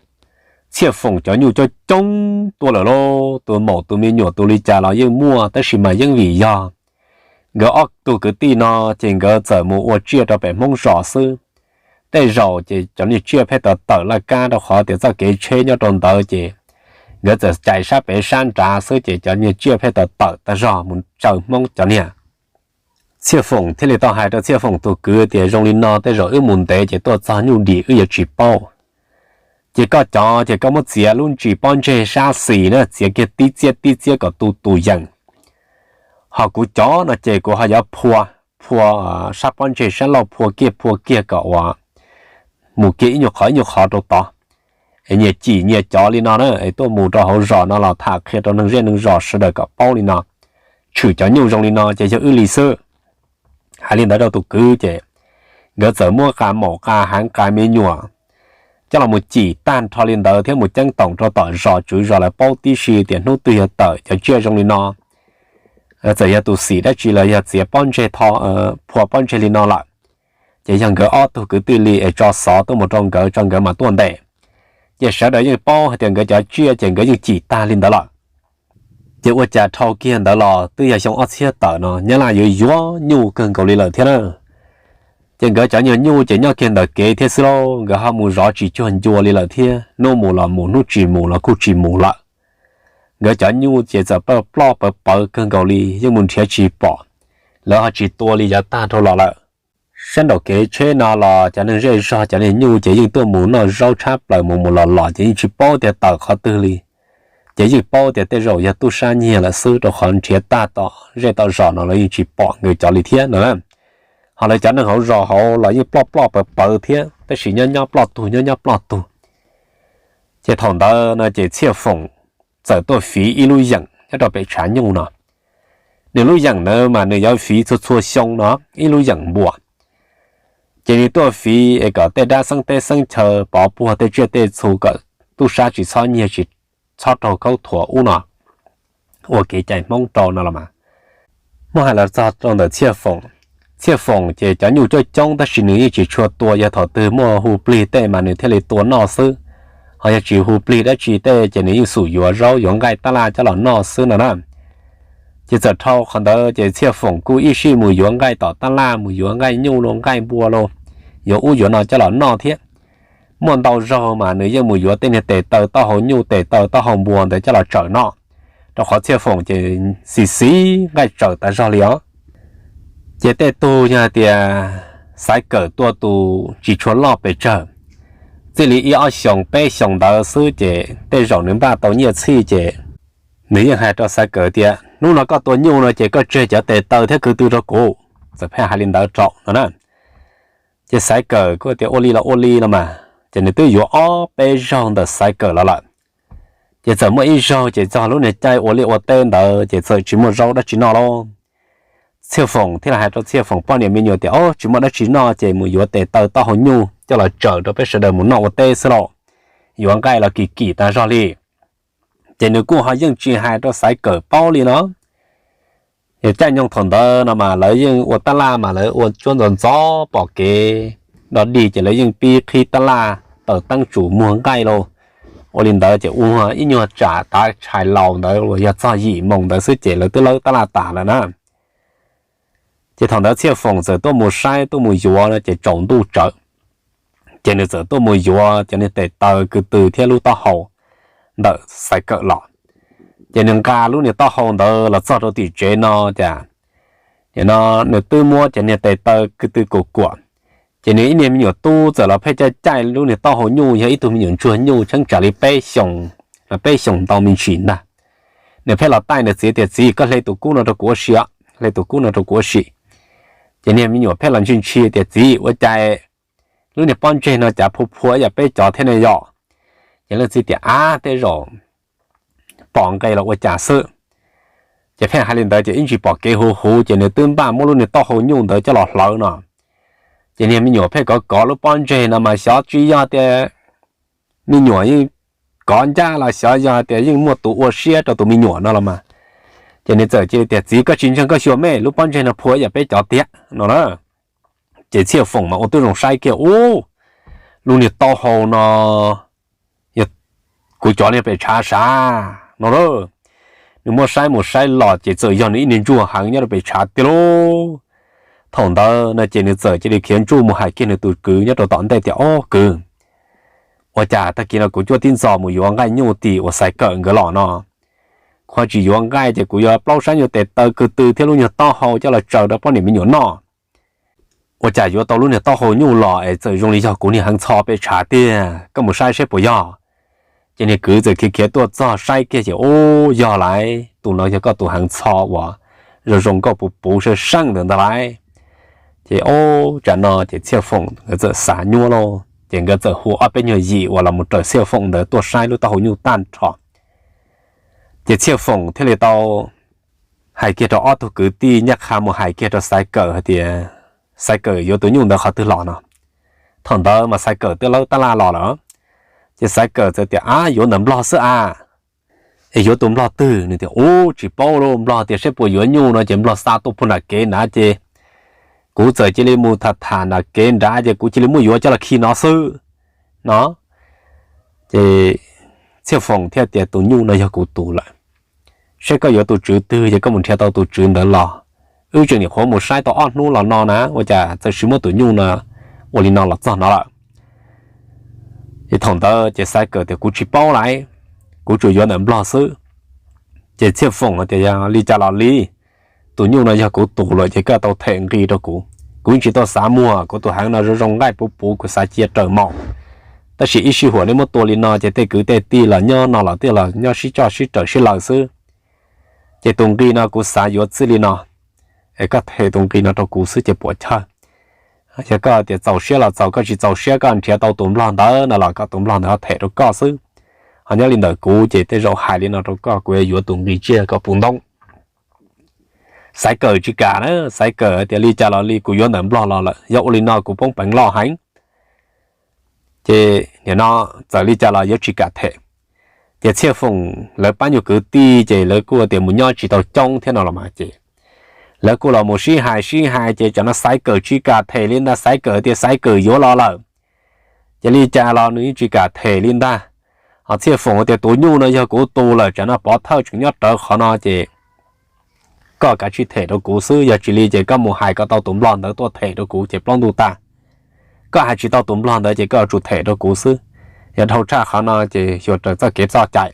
Txhiaj Foom cov nyuj coob coob tuaj lawm lauj, tus maum tus me nyuam tus li cas los yeej muaj, tab sis mas yeej vim yog nkawd ob tug kwv tij no ces nkawd txawm mus ua tsiaj rau pem Hmoob zos xwb. Tej zaum ces cov niag tsiaj pheej tawm tawm laj kab rau qhov tias txoj kev tsheb nyob rau ntawd ces nkawd txawm cais sab pem sab nrad xwb ces cov niag tsiaj pheej tawm tawm tag zog mus tsaws Hmoob cov niag. Txhiaj Foom thiaj li tau hais rau Txhiaj Foom tus kwv tias zoo li no tej zaum wb mus ntev ces tuaj txog nyuj dim wb yuav tsis paub. Ces koj cov ces koj muab txiav lub ntsis pob ntseg sab xis na, txiav kiag tib txiab tib txiab kom tu tus yees. Ho kuv cov no ces kuv ho yuav phua, phua sab pob ntseg sab laug phua kiag phua kiag kom uas mus kiag ib nyuag qhov ib nyuag qhov rau tod. Es nyias cim nyias cov li no na, es tuaj mus rau hauv zos no los tham qhia rau neeg zej neeg zos sawv daws kom paub li no. Tshwm cov nyuj zoo li no ces yog wb li xwb. Hais li ntawd rau tus kwv ces nkawd txawm muab qa maum qa heev qa me nyuam coj los mus cim tag nrho li ntawd thiab mus ceeb toom rau tom zos tswv zos lawv paub tib si tias hnub twg yog tawm cov tsiaj zoo li no, txawm yog tus xim dab tsi los yog txiav pob ntseg tho, phua pob ntseg li no lawm, ces yog nkawd ob tug kwv tij li es tso xov tuaj mus rau nkawd tso nkawd mam tuaj ntes. Ces sawv daws yeej paub hais tias nkawd cov tsiaj ces nkawd yeej cim tag li ntawd lawm. Ces ua cas dhau kiag ntawd los twb yog xyoo ob txhiab tawm no Nyab Laj yuav yuav nyuj kawg nkaus li lawm thiab na. Ces nkawd cov nyuag nyuj ces nyob kiag ntawm kev thiab xwb lauj, nkawd ho mus zov tsis cuag ncua li lawm thiab, hnub mus los mus hnub tsis mus los kuj tsis mus lawm. Nkawd cov nyuj ces txawm ploj ploj pawv pawv kawg nkaus li yeej mus nrhiav tsis pom, lawv ho tsis tua li yav tag dhau los lawm. Sab nraum kev tsheb no los cov neeg zej zog cov niag nyuj ces yeej tuaj mus noj zaub tshab plaws mus mus los los ces yeej tsis paub tias tawm qhov twg li. Ces yeej paub tias tej zaum yog tub sab nyiag lawm xwb rau qhov nrhiav tag tom zej tom zos no los yeej tsis pom nkawd cov li thiab no. Ho lawv cov neeg hauv zos hauv los yeej ploj ploj pawv pawv thiab tab sis nyob nyob ploj tug nyob nyob ploj tug. Ces thaum ntawd no ces Txhiaj Foom txawm tuaj fiv ib lub yeem nyob rau pem tshav nyuj no. Nws lub yeem ntawd mas nws yuav fiv txhua txhua xyoo no ib lub yeem npua. Ces nws tuaj fiv es kom tej dab xeeb teb xeeb chaw pov puag tej tsiaj tej txhu kom tub sab tsis txhob nyiag tsis txhob raug khaub thuas ub no, ua kev cai Hmoob rau no los mas. Muab hais los txog rau ntawm Txhiaj Foom, Txhiaj Foom ces cov nyuj coob coob tab sis nws yeej tsis tshua tua, yog thaum twg muaj hu plig tej mas nws thiaj li tua noj xwb. Ho yog tsis hu plig dab tsi tej ces nws yeej xub yuav zaub yuav nqaij tab laj coj los noj xwb no na. Ces txawm dhau qhov ntawd ces Txhiaj Foom kuj ib sij mus yuav nqaij tom tab laj, mus yuav nqaij nyuj los nqaij npua los, yuav ub yuav no coj los noj thiab. Muaj ntau zaug mas nws yeej mus yuav tej niag tes taw taub hau nyuj, tes taw taub hau npua ntawd coj los tsaws noj, rau qhov Txhiaj Foom ces xis xis nqaij tsaws tas zog li os. Ces tej tug yog hais tias Xaiv Kawm tuaj tus tsis tshua loj pes tsawg, txij li ib ob xyoos peb xyoos ntawd xwb ces tej zaum nws npaj tau nyiaj txhij ces nws yeej hais rau Xaiv Kawm tias, hnub no koj tua nyuj no ces koj tseg cov tes taw thiab ko tw rau kuv. Txawm pheej hais li ntawd rau no na. Ces Xaiv Kawm kuj tias ua li los ua li no mas, ces nws twb yuav ob peb zaug ntawm Xaiv Kawm los lawm. Ces txawm muaj ib zaug ces txog lub niag caij ua liaj ua teb ntawd ces txawm tsis muaj zaub dab tsi noj lauj. Txhiaj Foom thiaj li hais rau Txhiaj Foom poj niam me nyuam tias, o, tsis muaj dab tsi noj ces mus yuav tes taw taub hau nyuj coj los tsaws rau peb sawv daws mus noj ua teb xwb lauj, yuav nqaij los kim kim tas zog li. Ces nws kuj ho yeej tsis hais rau Xaiv Kawm paub li no. Yog caij nyoog thaum ntawd no mas lawv yeej ua tab laj mas lawv ua cuab ntxov ntxov pom kev dog dig ces lawv yeej pib qhib tab laj taws teeb tsum muag nqaij lauj. Ua li ntawd ces ua ib nyuag tsam tav tshais laus ntawd uas yog txog yim moos ntawd xwb ces lawv twb lawb tab laj tas lawm na. Ces thaum ntawd Txhiaj Foom txawm tuaj mus saib tuaj mus yuav no ces tsaus ntuj tsawv. Ces nws txawm tuaj mus yuav cov niag tes taw ko tw thiab lub taub hau ntawm Xaiv Kawm los. Ces nws nqa lub niag taub hau ntawd los txog rau tim tsev no ces, no nws twb muab cov niag tes taw ko tw kuam kuam. Ces nws ib niag me nyuam tub txawm los pheej caij caij lub niag taub hau nyuj, yog ib tug me nyuam ntsuag nyuj cheeb tsam li peb xyoos, peb xyoos ntau me ntsis ntag. Nws pheej los taij nws txiv tias, txiv, koj hle tus kub no rau kuv ua si, hle tus kub no rau kuv ua si. Ces niag me nyuam pheej los ntshis ntshis tias, txiv, ua cas lub niag pob ntseg no cas phua phua ib yam peb cov thiab ne yom? Ces leej txiv tias, ab, tej zaum pom nqe los ua cas xwb. Ces pheej hais li ntawd ces ib ntsis pom kev huv huv ces nws twb npaj muab lub niag taub hau nyuj ntawd coj los hlawv no. Ces niag me nyuam pheej kov kov lub pob ntseg no mas xyov tsis yog tias me nyuam yeej kov ncaj los xyov yog tias yeej muaj tus ua siab rau tus me nyuam no los mas. Ces nws txawm cia li tias, txiv, koj tsis ntseeg koj xyuas me, lub pob ntseg no phua ib yam peb cov tiag no na. Ces Txhiaj Foom mas ua tib zoo saib kiag, ub, lub niag taub hau no yog kuv cov niag pem tshav sav no. Nws muab saib mus saib los ces txawm yog nws ib niag ntsuag heev nyob rau pem tshav tiag lauj. Thaum ntawd no ces nws txawm cia li khiav ntsuj mus hais kiag nws tus kwv nyob rau tom ntej tias, ob kwv, ua cas tag kis no kuv cuaj tib ntxov mus yuav nqaij nyuj tim uas Xaiv Kawm nkawd los no, kuv ho tsis yuav nqaij ces kuv yuav plaub sab nyuag tes taw ko tw thiab lub nyuag taub hau coj los tsaws rau poj niam me nyuam noj. Ua cas yuav tau lub niag taub hau nyuj los es txawm zoo li yog kuv niag heev txho pem tshav tiag, koj mus saib seb puas yog. Ces niag kwv txawm khiav khiav tuaj txog saib kiag ces, ub, yog lawm, tus no yog koj tus heev txho uas zoo zoo nkauj puv puv seej seej ntawd ntag lauj. Ces ob tsam no ces Txhiaj Foom nkawd txawm xav nyuaj lauj, ces nkawd txawm hu ob peb nyuag yim uas los mus raws Txhiaj Foom ntawd tuaj saib lub taub hau nyuj tag nrho. Ces Txhiaj Foom thiaj li tau hais kiag rau ob tug kwv tij ncaj qha mus hais kiag rau Xaiv Kawm hais tias, Xaiv Kawm yuav tus nyuj ntawd qhov twg los no? Thaum ntawd mas Xaiv Kawm twb lawb tab laj los lawm. Ces Xaiv Kawm txawm tias, ab, yuav ntawm Nplog xwb a. Es yuav tus Nplog twg? Nws tias, ub, tsis paub lauj, Nplog tias seb puas yuav nyuj no ces Nplog xa tuaj puag nram kev nrad ces kuv txawm cia li mus tham tham nram kev nrad ces kuv cia li muab yuav coj los khi no xwb no. Ces Txhiaj Foom thiaj tias, tus nyuj no yog kuv tus lawm. Seb koj yuav tus tswv twg ces koj mus nrhiav tau tus tswv ntawd los. Wb tseem nyuam qhuav mus saib tau ob hnub los no na, ua cas txawm sis muab tus nyuj no ua li no los txog no lawm. Ces thaum ntawd ces Xaiv Kawm tias, kuv tsis paub lauj, kuv tsuas yuav ntawm Nplog xwb. Ces Txhiaj Foom tias, yog li cas los li, tus nyuj no yog kuv tus lawm ces koj tau them nqi rau kuv. Kuv yeej tsis tau xav muag, kuv tus heev no zoo zoo nqaij puv puv, kuv xav cia raws maum. Tab sis ib sij huam nej muab tua li no ces tej kwv tej tij los nyob no los thiaj los nyob sib coj sib raws sib laws xwb. Ces tus nqi no kuv xav yuav txij li no, es koj them tus nqi no rau kuv xwb ces puas chawj? Yog koj tias txaus siab los txaus, koj tsis txaus siab koj nrhiav tau tus Nplog ntawd no los koj tus Nplog ntawd ho them rau koj xwb. Ho nyob li ntawm kuv ces tej zaum hais li no rau koj, kuv yuav yuav tus nqi tsiaj kom puv ntoob. Xaiv Kawm tsis kam na, Xaiv Kawm tias li cas los li kuv yuav ntawm Nplog los lawm, yog ua li no kuv poob peev loj heev. Ces nim no txawm li cas los yuav tsis kam them. Ces Txhiaj Foom lawv pab nyuag kwv tij ces lawv kuj tias mus nyob tsis tau coob thiab no los mas ces lawv kuj los mus sib hais sib hais ces tsam no Xaiv Kawm tsis kam them li ntag, Xaiv Kawm tias Xaiv Kawm yuav los lawm. Ces li cas los nws yeej tsis kam them li ntag. Ho Txhiaj Foom tias tus nyuj no yog kuv tus lawm, tsam no pov thawj tseem nyob rawv qhov no ces koj kav tsij them rau kuv xwb, yog tsis li ces koj mus hais kom tau tus nplog ntawd tuaj them rau kuv ces plaub ntug tag. Koj hais tsis tau tus nplog ntawd ces koj yuav tsum them rau kuv xwb. Yog dhau tshaj qhov no ces xyuas raws txoj kev txoj cai.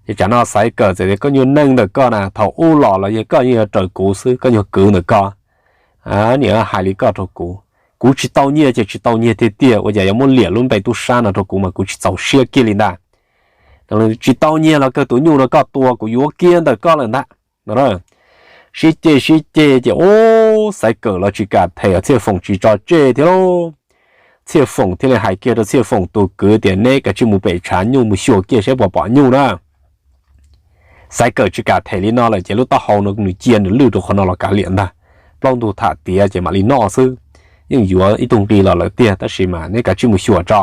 Ces tsam no Xaiv Kawm txawm tias koj nyuag neej ntawm koj na, thaum ub los los yog koj yeej yuav raws kuv xwb, koj nyuag kwv ntawm koj. Niam hais li koj rau kuv, kuv tsis tau nyiaj ces tsis tau nyiaj tiag tiag, ua cas yuav muab liam lub npe tub sab no rau kuv mas kuv tsis txaus siab kiag li ntag. Tsis tau nyiaj los kawg tus nyuj no koj tua kuv yuav kiag ntawm koj lawm ntag no. Sib ceg sib ceg ces ub, Xaiv Kawm los tsis kam them, Txhiaj Foom tsis tso tseg thiab lauj. Txhiaj Foom thiaj li hais kiag rau Txhiaj Foom tus kwv tias neb kav tsij mus pem tshav nyuj mus xyuas kiag seb puas pom nyuj na. Xaiv Kawm tsis kam them li no lawm ces lub taub hau no nws cia nws lwj rau qhov no los kav liam ntag. Plaub ntug tham tiav ces mam li noj xwb. Yeej yuav ib tug nqi los lawm tiag, tab sis mas neb kav tsij mus xyuas tso,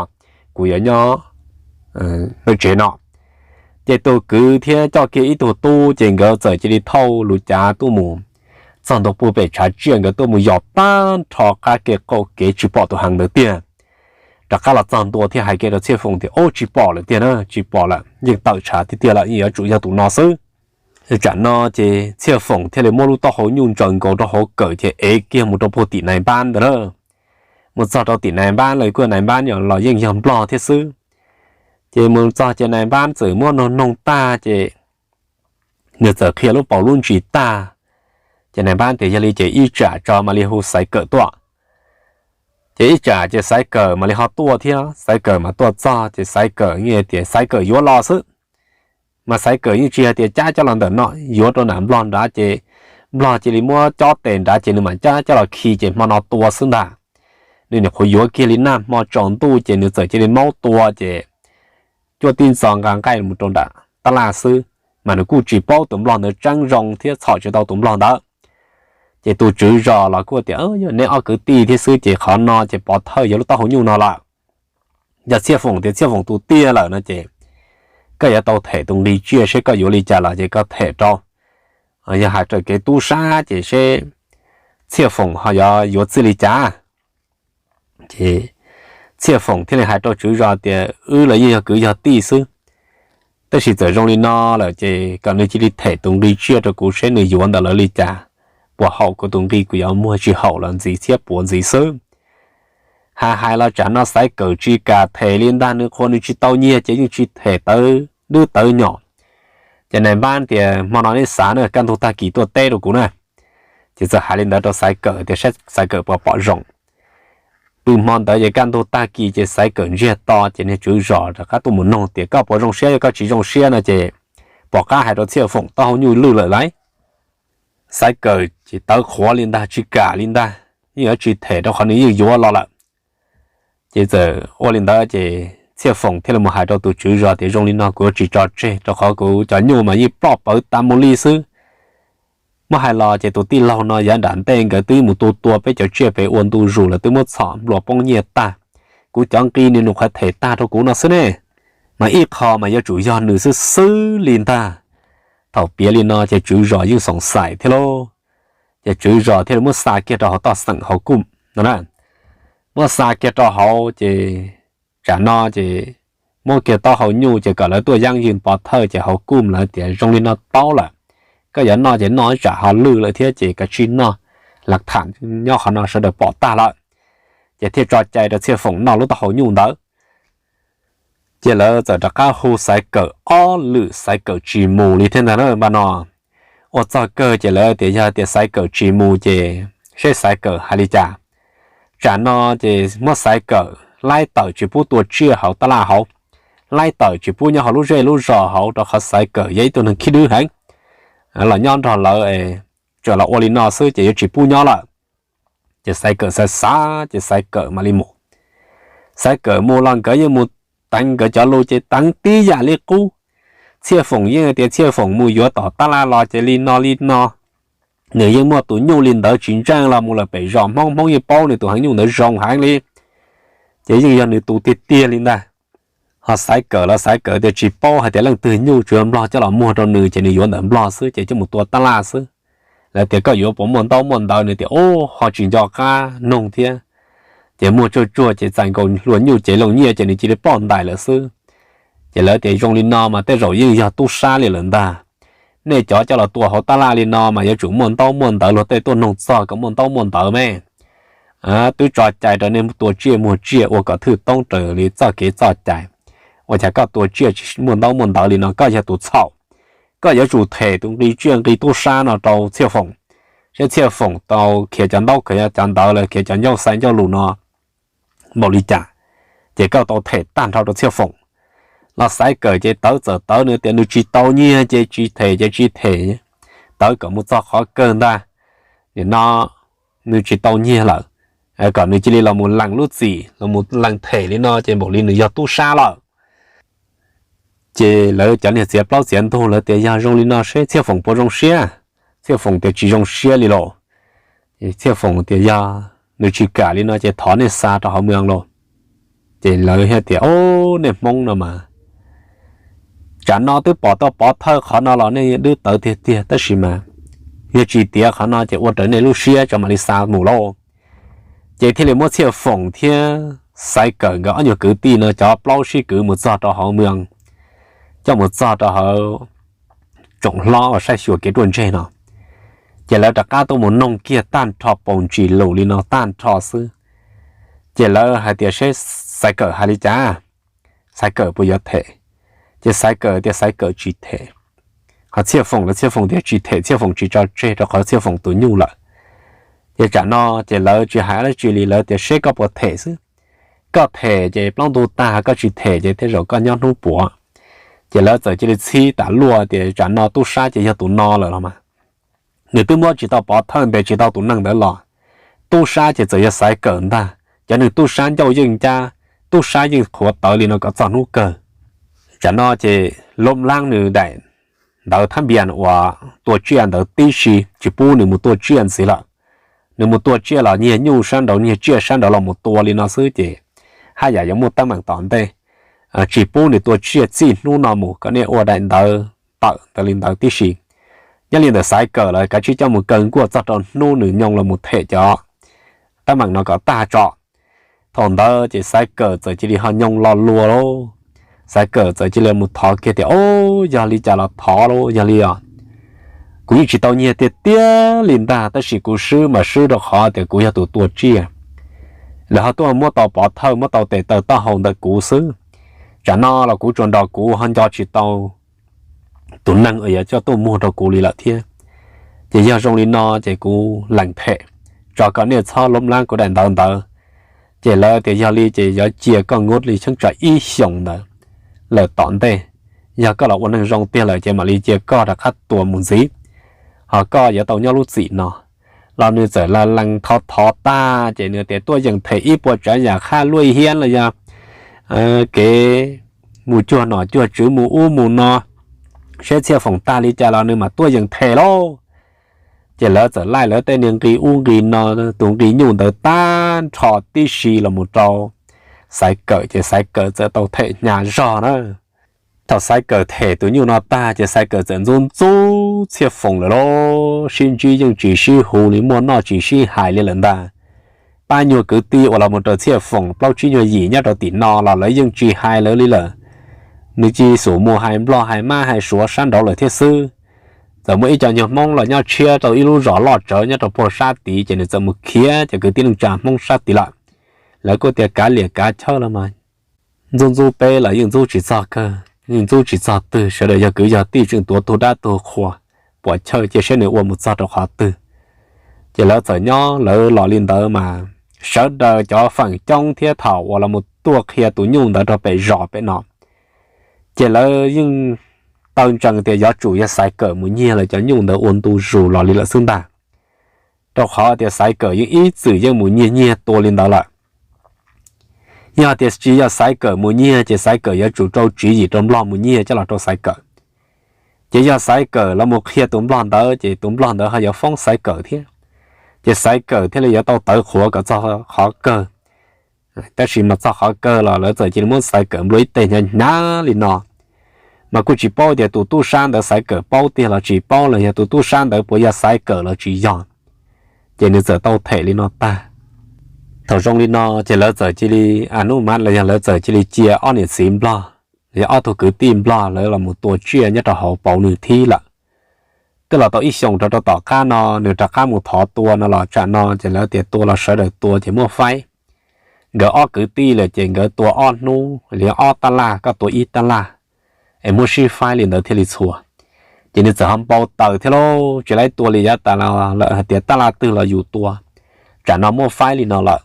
kuv yuav nyob tsev no. Ces tus kwv thiab coj kiag ib tug tub ces nkawd txawm cia li thauj lub cav tuaj mus txog ntua puag pem tshav tsiaj, nkawd tuaj mus yos tag nrho qab kev qaum kev tsis pom tus heev ntawd tiag. Rov qab los txog ntua thiaj hais kiag rau Txhiaj Foom tias ub, tsis pom lawm tiag na, tsis pom lawm, yeej tawm tshav tiag tiag lawm, yeej yuav tsum yog tus no xwb. Tsam no ces Txhiaj Foom thiaj li muab lub taub hau nyuj ntsaws nkaus rau hauv kawm ces ev kiag mus rau puag tim nais npab ntawd na. Mus txog rau tim nais npab lawm, kuj nais npab los yeej yog nplog thiab xwb. Ces mus txog ces nais npab txawm muab noog noog tag ces nws txawm qhia lub paus lub ntsis tag. Ces nais npab tias yog li ces ib tsam tso mam li hu Xaiv Kawm tuaj. Ces ib tsam ces Xaiv Kawm mam li ho tuaj thiab, Xaiv Kawm mam tuaj txog ces Xaiv Kawm tias Xaiv Kawm yuav los xwb. Mas Xaiv Kawm yeej tsis hais tias cab coj los ntawm no, yuav rau nram nplog nrad ces nplog cia li muab cob tes nrad ces nws mam cab coj los khi ces hmo no tua xwb ntag. Nws nyuam qhuav yuav kiag li nag hmo tsaus ntuj ces nws txawm cia li maub tua ces cuaj tib ntxo nqa nqaij mus rau nram tab laj xwb, mas nws kuj tsis paub tus nplog ntawd tseeb zoo thiab txhom tsis tau tus nplog ntawd. Ces tus tswv zos los kuj tias yog neb ob kwv tij thiab xwb ces qhov no ces pov thawj yog lub taub hau nyuj no lawm. Yog Txhiaj Foom tias Txhiaj Foom tus tiag lawm no ces koj yuav tau them tus nqi tsiaj, seb koj yuav li cas los ces koj them rau. Yog hais raws kev tub sab ces seb Txhiaj Foom ho yuav yuav txij li cas. Ces Txhiaj Foom thiaj li hais rau tswv zos tias wb los yeej yog kwv yog tij xwb, tab sis txawm zoo li no lawm ces kom nws cia li them tus nqi tsiaj rau kuv seb nws yuav ntawm lawv li cas, puas haum kuv tus nqi kuv yuav muag tsis haum los ntxiv thiab puav ntxiv xwb. Hais hais los tsam no Xaiv Kawm tsis kam them li ntag, nws qhuas nws tsis tau nyiaj ces yeej tsis them tawv dwb tawv nyom. Ces nais npab tias hmo no neb xav na, kaj ntug tag kis tuaj teb rau kuv na. Ces txawm hais li ntawd rau Xaiv Kawm tias saib Xaiv Kawm puas pom zoo. Pw hmo ntawd ces kaj ntug tag kis ces Xaiv Kawm ntsiag to ces niag tswv zos rov qab tuaj mus noog tias koj puas zoo siab, yog koj tsis zoo siab no ces pom qab hais rau Txhiaj Foom, taub hau nyuj lwj lawm lauj. Xaiv Kawm ces tawv qhuav li ntag, tsis kam li ntag, yeej yuav tsis them rau qhov nws yeej yuav los lawm. Ces txawm ua li ntawd ces Txhiaj Foom thiaj li mus hais rau tus tswv zos tias zoo li no kuv yuav tsis tso tseg, rau qhov kuv cov nyuj mas yeej ploj pawv tas mus li xwb. Muab hais los ces tus tij laug no yav nram ntej nkawd twb mus tu tua peb cov tsiaj pem ua ntu zus lawm, twb muab txhom nplua poob nyiaj tag. Kuv cov nqi nws nyuam qhuav them tag rau kuv no xwb ne, mas ib qho mas yuav tsum yog nws xwb xwb li ntag. Thaum piav li no ces tswv zos yeej xoom xaim thiab lauj. Ces tswv zos thiaj li muab xa kiag rau hauv toj xeem hauv kuj no na. Muab xa kiag rau hauv ces tsam no ces muab kiag taub hau nyuj ces kom lawv tuaj yeeb yeej pov thawj ces hauv kuj lawv tias zoo li no tau lawm, koj yuav noj ces noj, tsam ho lwj lawm thiab ces kav tsij noj, lav tham nyob qhov no sawv daws pom tag lawm. Ces thiaj tso cai rau Txhiaj Foom noj lub taub hau nyuj ntawd. Ces lawv txawm rov qab hu Xaiv Kawm ob lwm, Xaiv Kawm tsis mus li thiab ntag na npaj no. Ua txog kawg ces lawv tias yog tias Xaiv Kawm tsis mus ces seb Xaiv Kawm hais li cas. Tsam no ces muab Xaiv Kawm laib tawm tsis pub tua tsiaj hauv tab laj hauv, laib tawm tsis pub nyob hauv lub zej lub zos hauv, rau qhov Xaiv Kawm yog ib tug neeg khib dwb heev. Los nyob nrog lawv, tseem los ua li no xwb ces yuav tsis pub nyob lawm. Ces Xaiv Kawm xav xav ces Xaiv Kawm mam li mus. Xaiv Kawm mus los nkawd yeej mus teev nkawd cov lus ces teev tib yam li qub. Txhiaj Foom yeej tias Txhiaj Foom mus yuav tom tab laj los ces li no li no. Nws yeej muaj tus nyuj li ntawd tsis ntseeg los mus lawm pem zos Hmoob, Hmoob yeej paub nws tus heev nyuj ntawd zoo heev li, ces yeej yog nws tus tiag tiag li ntag. Ho Xaiv Kawm los Xaiv Kawm tias tsis paub hais tias leej twg nyuj, tsuas yog nplog coj los muag rau nws ces nws yuav ntawm nplog xwb ces coj mus tua tab laj xwb. Lawv tias koj yuav puas muaj ntaub muaj ntawv, nws tias ub, ho tsis nco qab noog thiab. Ces muag tsuag tsuag ces txais nkaus hlua nyuj ces loo nyiaj ces nws cia li poj ntais lawm xwb. Ces lawv tias zoo li no mas tej zaum yeej yog tub sab li lawm ntag. Nej cov coj los tua hauv tab laj li no mas yuav tsum muaj ntaub muaj ntawv, luag tej tuaj noog txog kom muaj ntaub muaj ntawv me. Twb tso cai rau nej tua tsiaj muag tsiaj ua kom thwj toob raws li txoj kev txoj cai, ua cas koj tua tsiaj tsis muaj ntaub muaj ntawv li no, koj yog tus txhaum. Koj yuav tsum them tus nqi tsiaj nqi tub sab no rau Txhiaj Foom, seb Txhiaj Foom tau khiav cov ntaub khiav cov ntawv los khiav cov ncauj xaiv ncauj lus no npaum li cas, ces koj tau them tag nrho rau Txhiaj Foom. Los Xaiv Kawm ces tawv txawm tawv, nws tias nws tsis tau nyiag ces tsis them ces tsis them, tawv kom mus txog qhov kawg ntag. Nim no nws tsis tau nyiag lawm, kom nws cia li los mus lees lub txim los mus lees them li no ces npaum li nws yog tub sab lawm. Ces lawv cov niag txiav plaub txiav ntug lawv tias yog zoo li no seb Txhiaj Foom puas zoo siab. Txhiaj Foom tias tsis zoo siab li los. Txhiaj Foom tias yog nws tsis kam li no ces thov nej xa rau hauv mws los. Ces lawv thiaj tias, o, nej Hmoob no mas tsam no twb pom tau pov thawj qhov no los nej dwb tawv tiag tiag, tab sis mas yog tsis tiav qhov no ces ua raws nej lub siab tso mam li xa mus lauj. Ces thiaj li muab Txhiaj Foom thiab Xaiv Kawm nkawd ob nyuag kwv tij no cov plaub sib kwv mus txog rau hauv mws, coj mus txog rau hauv tsoom hlob uas saib xyuas kev ruaj ntseg no. Ces lawv rov qab tuaj mus noog kiag tag nrho paus ntsis lus li no tag nrho xwb. Ces lawv hais tias seb Xaiv Kawm hais li cas, Xaiv Kawm puas yuav them. Ces Xaiv Kawm tias Xaiv Kawm tsis them. Ho Txhiaj Foom los Txhiaj Foom tias tsis them, Txhiaj Foom tsis tso tseg rau qhov Txhiaj Foom tus nyuj lawm. Ces tsam no ces lawv tsis hais dab tsi li, lawv tias seb koj puas them xwb. Koj them ces plaub ntug tag, koj tsis them ces tej zaum koj nyob hnub puav. Ces lawv txawm cia li txhib tas luaj tias tsam no tub sab ces yog tus no lawm los mas. Nws twb muab tsis tau pov thawj, ntes tsis tau tus neeg ntawd los, tub sab ces txawm yog Xaiv Kawm ntag. Cov neeg tub sab ncauj yeej ncab, tub sab yeej qhuav tawv li no kom txog hnub kawg. Tsam no ces Loob Laab nws daim ntawv thab npias uas tua tsiaj ntawd tib si tsis pub nws mus tua tsiaj ntxiv lawm. Nws mus tua tsiaj los nyiag nyuj sab nraud nyiag tsiaj sab nraud los mus tua li no xwb ces haj yam yuav muaj teeb meem tom ntej. Tsis pub nws tua tsiaj txij hnub no mus, kom nej ua daim ntawv tawm ntawd li ntawd tib si. Nyob li ntawm Xaiv Kawm los kav tsij coj mus kaw nkuaj txog rau hnub nws nyoo los mus them cov teeb meem no kom tag tso. Thaum ntawd ces Xaiv Kawm txawm cia li ho nyoo lo lus lauj. Xaiv Kawm txawm cia li mus thov kiag tias, o, yog li cas los thov lauj, yog li os, kuv yeej tsis tau nyiag tiag tiag li ntag, tab sis kuv swb mas swb rau qhov tias kuv yog tus tua tsiaj. Lawv ho tuaj muab tau pov thawj, muab tau tes taw taub hau ntawm kuv xwb. Tsam no los kuv tsuas nrog kuv ho nco tsis tau tus neeg uas yuav coj tuaj muag rau kuv li lawm thiab. Ces yog zoo li no ces kuv lees them, tso kom nej txhob Loob Laab kuv daim ntawv ntawd. Ces lawv tias yog li ces yuav cia koj nyob li cheeb tsam ib xyoos ntawd lawm tom ntej, yog koj los ua neeg zoo tiag lawm ces mam li cia koj rov qab tua mus ntxiv, ho koj yuav tau nyob lub txim no. Los nws txawm lees thov thov tag ces nws tias tuaj yeem them ib puas tsav yam khaj luaj hiab los yog kev mus cuag nom cuag tswv mus ub mus no, seb Txhiaj Foom tag li cas los nws mam tuaj yeem them lauj. Ces lawv txawm laij lawv tej niag nqi ub nqi no, tus nqi nyuj ntawd tag nrho tib si los mus rau Xaiv Kawm, ces Xaiv Kawm txawm tau them hnyav zog na. Thaum Xaiv Kawm them tus nyuj no tag ces Xaiv Kawm txawm ntxub ntxub Txhiaj Foom lawm lauj, sib ntsib yeej tsis sib hu li, muaj noj tsis sib hais li lawm ntag. Pab nyuag kwv tij uas los mus raws Txhiaj Foom plaub tsib nyuag yim nyob rau tim no los lawv yeej tsis hais lawv li lawm. Nws cia li xub mus hais Nplog hais Mab hais Suav sab nraud lawm thiab xwb. Txawm muaj ib co nyuag Hmoob los nyob tshiab rau ib lub zos loj tsawv nyob rau puag sab tid ces nws txawm mus khiav cov kwv tij neej tsa Hmoob sab tid lawm. Lawv kuj tias kav liam kav chawj los mas ntxub ntxub peb los yeej ntxub tsis txog kawg, yeej ntxub tsis txog twg, sawv daws yog kwv yog tij tseem tuav tug dab tug qhua, puam chawj cia seb nws ua mus txog rau qhov twg. Ces lawv txawm nyob lawv los li ntawd mas sawv daws cov feem coob thiab thaum uas los mus tuaj qhia tus nyuj ntawd rau pem zos pem no, ces lawv yeej taw ntsees tias yuav tsum yog Xaiv Kawm mus nyiag lawv cov nyuj ntawd ua ntu zus los li lawm xwb ntag. Rau qhov tias Xaiv Kawm yeej ib txwm yeej mus nyiag nyiag tua li ntawd lawm. Yog tias tsis yog Xaiv Kawm mus nyiag ces Xaiv Kawm yuav tsum rau tswv yim rau Nplog mus nyiag coj los rau Xaiv Kawm. Ces yog Xaiv Kawm los mus qhia tus Nplog ntawd ces tus Nplog ntawd ho yuav foob Xaiv Kawm thiab, ces Xaiv Kawm thiaj li yuav tau tawv qhuav kom txog qhov kawg. Tab sis mas txog qhov kawg los lawv txawm cia li muab Xaiv Kawm nplua ib teg hnyav hnyav li no. Mas kuj tsis paub tias tus tub sab ntawd Xaiv Kawm paub tiag los tsis paub los yog tus tub sab ntawd puas yog Xaiv Kawm los tsis yog, ces nws txawm tau them li no tag. Thaum zoo li no ces lawv txawm cia li a nub mas los yog lawv txawm cia li cia ob niam txiv Nplog Nws yog ob tug kwv tij nplog lawv los mus tua tsiaj nyob rau hauv paus nws thib lawm. Twb los tau ib xyoos rau rau tom qab no nws rov qab mus thov tua no los tsam no ces lawv tias tua los sawv daws tua ces muaj faib. Nkawd ob kwv tij lawm ces nkawd tua ob hnub li ob tab laj, koj tua ib tab laj, es muab sib faib li ntawd thiaj li txhua. Ces nws txawm ho npau taws thiab lauj, tsis laib tua li yav tas lawm hais tias tab laj twg los yus tua, tsam no muaj faib li no lawm.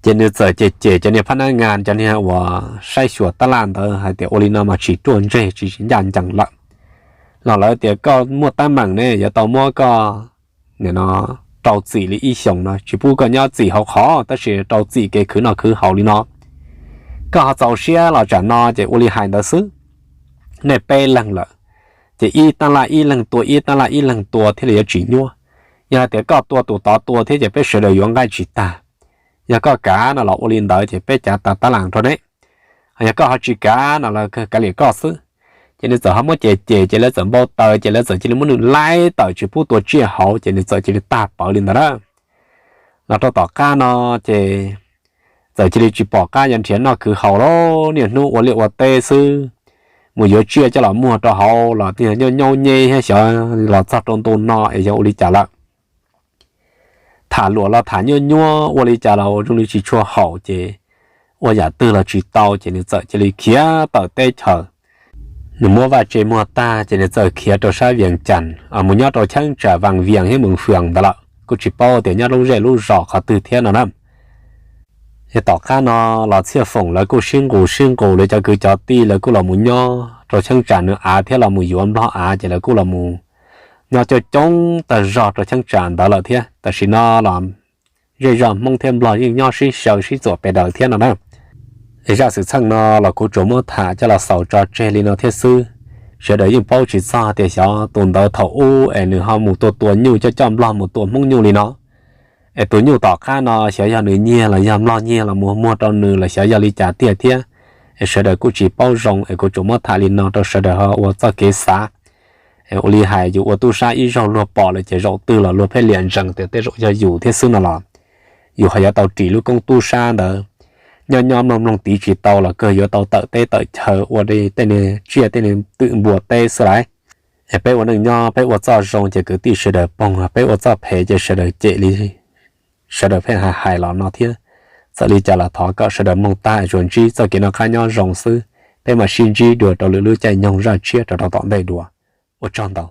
Ces nws txawm cem cem cov niag phab nab ngas, cov niag uas saib xyuas tab laj ntawd hais tias ua li no mas tsis ruaj ntseg tsis ncaj ncees lawm. Los lawv tias koj muaj teeb meem ne yuav tau muab koj rau txim li ib xyoos no, tsis pub koj nyob txim hauv qhov, tab sis rau txim kev khwv noj khwv haus li no. Koj ho txaus siab los tsam no ces ua li hais ntawd xwb. Nej peb leeg lawm, ces ib tab laj ib leeg tua, ib tab laj ib leeg tua thiaj li yuav tsis nyuaj. Yog hais tias koj tua tus tod tua thiab ces peb sawv daws yuav nqaij tsis tag. Yog koj kav no los ua li ntawd ces peb cav tas tab laj rau neb. Yog koj ho tsis kav no los kav liam koj xwb. Ces nws txawm ho muab cem cem ces lawv txawm npau taws ces lawv txawm cia li muab nws laib tawm tsis pub tua tsiaj hauv ces nws txawm cia li tag pawv li ntawd na. Los rau tom qab no ces txawm cia li tsis pom qab yuav nrhiav noj khwv haus lawm, niaj hnub ua liaj ua teb xwb. Mus yuav tsiaj coj los muag rau hauv los nyob nyob nyeb thiab xyov los txog rau ntu no es yog ua li cas lawm. Tham luam los tham nyuaj nyuaj, ua li cas los zoo li tsis tshua haum ces ua yam twg los tsis tau ces nws txawm cia li khiav tawm teb chaws. Nws muab vaj tse muag tag ces nws txawm khiav rau sab Vias Cas, mus nyob rau cheeb tsam Vas Vias thiab Moos Fwm ntawd lawm, kuj tsis paub tias nyob lub zej lub zos qhov twg thiab no na. Tom qab no los Txhiaj Foom lawv kuj sib nqus sib nqus, lawv cov kwv cov tij lawv kuj los mus nyob rau cheeb tsam nws av thiab los mus yuav nplog av ces lawv kuj los mus nyob coob coob tag zog rau cheeb tsam ntawd lawm thiab. Tam sim no los zej zog Hmoob thiab nplog yeej nyob sib xyaw sib txuam pes daws thiab no na. Es zaj xwm txheej no los kuv tsuas muab tham coj los xaus tso tseg li no thiab xwb. Sawv daws yeej paub tsis txog tias xyov tus ntawd thaum ub es nws ho mus tua tua nyuj, coj coj nplog mus tua Hmoob nyuj li no, es tus nyuj tom qab no xyov yog nws nyiag los yog nplog nyiag los mus muag rau nws los xyov yog li cas tiag thiab. Es sawv daws kuj tsis paub zoo es kuv tsuas muab tham li no rau sawv daws ho ua txoj kev xav. Es ua li hais yus ua tub sab ib zaug luag pom lawm ces zaum twg los luag pheej liam ntsees tias tej zaum yog yus thiab xwb no los yus ho yuav tau ris lub koob tub sab ntawd. Nyob nyob mloog mloog tiv tsis tau los kawg yuav tau tawm teb tawm chaw ua tej niag tsiaj tej niag twm npua teb xwb lauj. Es peb ua neej nyob peb ua txoj zoo ces kwv tij sawv daws poog, peb ua txoj phem ces sawv daws cem li sawv daws pheej hais hais los no thiab. Txawm li cas los thov kom sawv daws mloog tag tsuas ntsib txoj kev noj qab nyob zoo xwb. Peb mam sib ntsib dua rau lwm lub caij nyoog zaj tshiab rau rau tom ntej dua. Ua tsaug ntau.